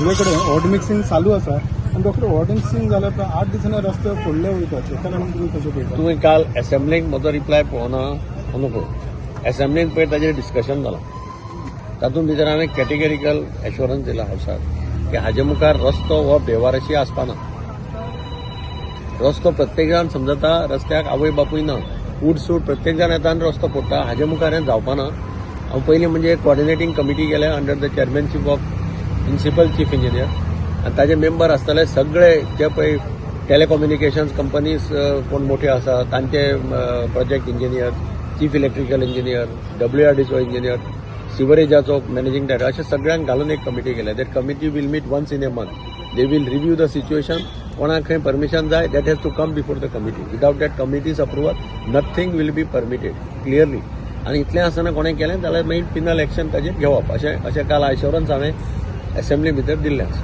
सगळे कडेन hot mixing चालू आसा आनी रोखडे हॉट मिक्सिंग जाल्या उपरांत 8 दिसांनी रस्ते फोडले वयतात. तेका लागून तुमी कशें पळयता? तुवें काल एसेंब्लीक म्हजो रिप्लाय पळोवना नको. एसेंब्लीन पळय ताजेर डिस्कशन जालां. तातूंत भितर हांवें कॅटेगरिकल एश्योरन्स दिला हावसाक की हाजे मुखार रस्तो हो बेवारशी आसपाना. रस्तो प्रत्येक जाण समजता, रस्त्याक आवय बापूय ना. उठसूट प्रत्येक जाण येता आनी रस्तो फोडटा. हाजे मुखार हें जावपाना. हांव पयलीं म्हणजे कॉर्डिनेटींग कमिटी केल्या under the chairmanship of principal chief engineer आनी ताजे मेंबर आसतले सगळे, जे पळय टेलिकम्युनिकेशन्स कंपनीज कोण मोठे आसा तांचे project engineer, chief electrical engineer, डब्ल्यूआरडीचो इंजिनियर, सिवरेजाचो मॅनेजिंग डायरेक्टर, अशे सगळ्यांक घालून एक कमिटी केल्या. That committee will meet once in a month. They will review the situation. कोणाक खंय परमिशन जाय, that has to come before the committee. Without that committee's approval, nothing will be permitted clearly. आनी इतलें आसतना कोणें केलें जाल्यार मागीर पिनल एक्शन ताजेर घेवप, अशें काल एश्योरन्स हांवें एसेंब्ली भितर दिल्लें आसा.